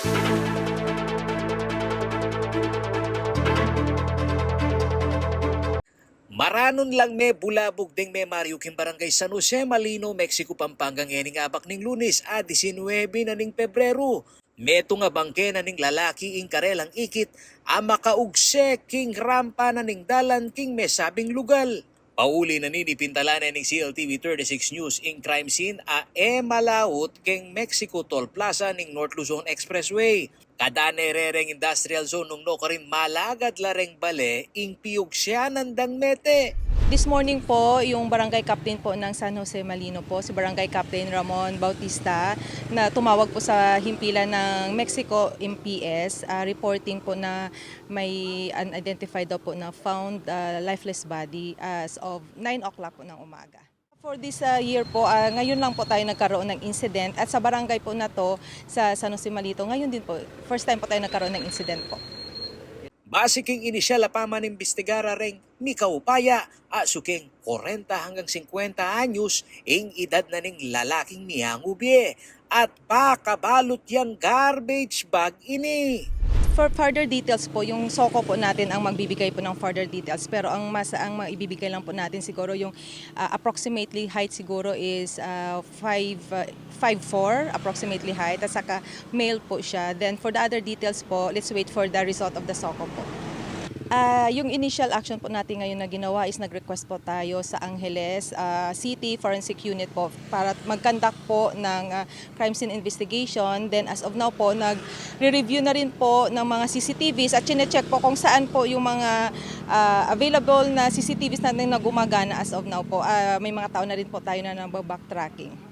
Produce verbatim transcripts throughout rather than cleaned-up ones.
Maranun lang mebulabug deng memaryu king Barangay San Jose Malino, Mexico, Pampanga, ngening abak ning Lunes, a disinuebe na ning Pebrero. Metung a bangke na ning lalaki ing karelang ikit a makaugse king rampa na ning dalan king mesabing lugal. Pauli na nini, pintala ne ning C L T V thirty-six News ing crime scene a e malaut king Mexico Toll Plaza ning North Luzon Expressway. Kadane re reng industrial zone nung nukarin malagad la reng bale ing piugsianan dang mete. This morning po, yung barangay captain po ng San Jose Malino po, si Barangay Captain Ramon Bautista, na tumawag po sa himpilan ng Mexico M P S, ah, reporting po na may unidentified daw po na found, ah, lifeless body as of nine o'clock po ng umaga. For this, ah, year po, ah, ngayon lang po tayo nagkaroon ng incident at sa barangay po na to, sa San Jose Malito, ngayon din po, first time po tayo nagkaroon ng incident po. Base king inisyal a pamanimbestigar, reng mikaupaya, a suking kwarenta hanggang singkwenta anyos ing edad na ning lalaking miangubie at baka balut yang garbage bag ini. For further details po, yung SOCO po natin ang magbibigay po ng further details. Pero ang mas, ang maibibigay lang po natin siguro yung, ah, approximately height siguro is, ah, five, ah, five four approximately height, at saka male po siya. Then for the other details po, let's wait for the result of the SOCO po. Ah, yung initial action po natin ngayon na ginawa is nag-request po tayo sa Angeles, ah, City Forensic Unit po para mag-conduct po ng, ah, crime scene investigation. Then as of now po, nagre-review na rin po ng mga C C T Vs at chine-check po kung saan po yung mga, ah, available na C C T Vs natin na gumagana as of now po. Ah, may mga tao na rin po tayo na nagba-backtracking.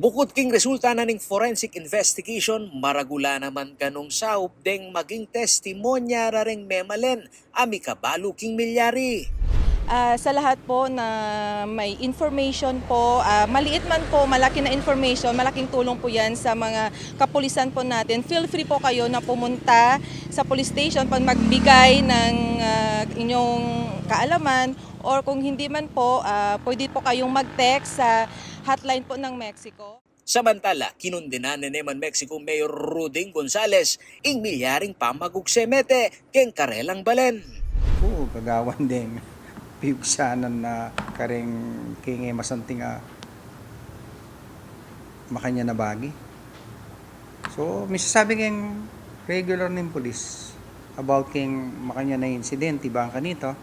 Bukut king resulta na ning forensic investigation, maragul la naman kanung saup deng maging testimonya reng memalen a mikabalu king milyari. Ah, sa lahat po na may information po, ah, maliit man po, malaki na information, malaking tulong po yan sa mga kapulisan po natin. Feel free po kayo na pumunta sa police station pag magbigay ng, ah, inyong kaalaman, or kung hindi man po, ah, pwede po kayong mag-text sa hotline po ng Mexico. Samantala, kinundenan ne naman Mexico Mayor Ruding Gonzales ing milyaring pamagugse mete keng karelang balen. Oo, kagawan deng piugsianan na kareng keng e masanting a makanyan a bagi. So, misasabi keng regular ning pulis about keng makanyan a insidente bang kanita,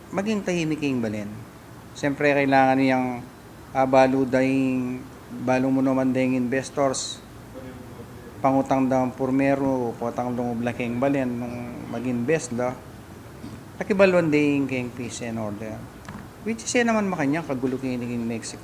maging tahimik ing balen. Siyempre, kailangan yang, ah, balu deng, balu mu naman deng investors. Pangutang dang purmeru, potang lungub la keng balen nung mag-invest la. Pakibaluan deng keng peace and order. Which is, e naman makanyan kagulu keni king Mexico.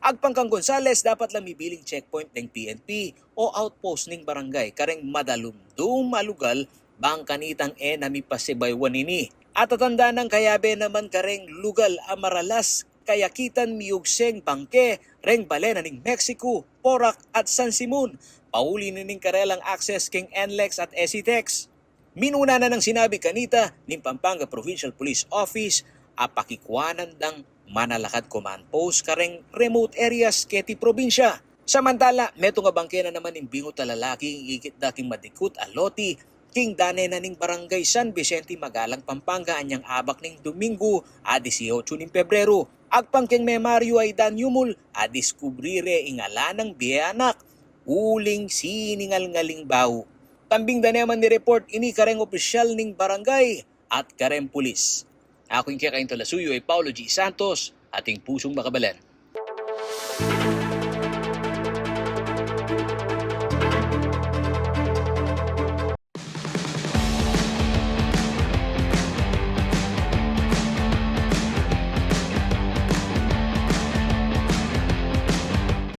Agpang kang Gonzales, dapat la mibiling checkpoint deng P N P o outpost ning barangay kareng madalumdum a lugal bang kanitang e na mipasibaywan ini. At tatandaan nang kayabe naman kareng lugal a maralas kayakitan miugseng bangke reng balen na ning Mexico, Porac at San Simon, pauli na ning karelang access keng NLEX at SCTEX. Minuna na nang sinabi kanita ning Pampanga Provincial Police Office a pakikuanan dang manalakad command post kareng remote areas keti probinsya. Samantala, metung a bangke na naman ning bingut a lalaki ing ikit da king madikut a lote king dane na ning Barangay San Vicente, Magalang, Pampanga, anyang abak ning Domingo a disiotso ning Pebrero. Agpang keng memaryu a Idan Yumul a diskubri re ing ala nang bie anak uling siningalngal ing bau. Tambing da ne man ni-report ini kareng opisyal ning barangay at kareng pulis. Aku ing kekaing talasuyu a i Paulo G Santos, ating pusung makabalen.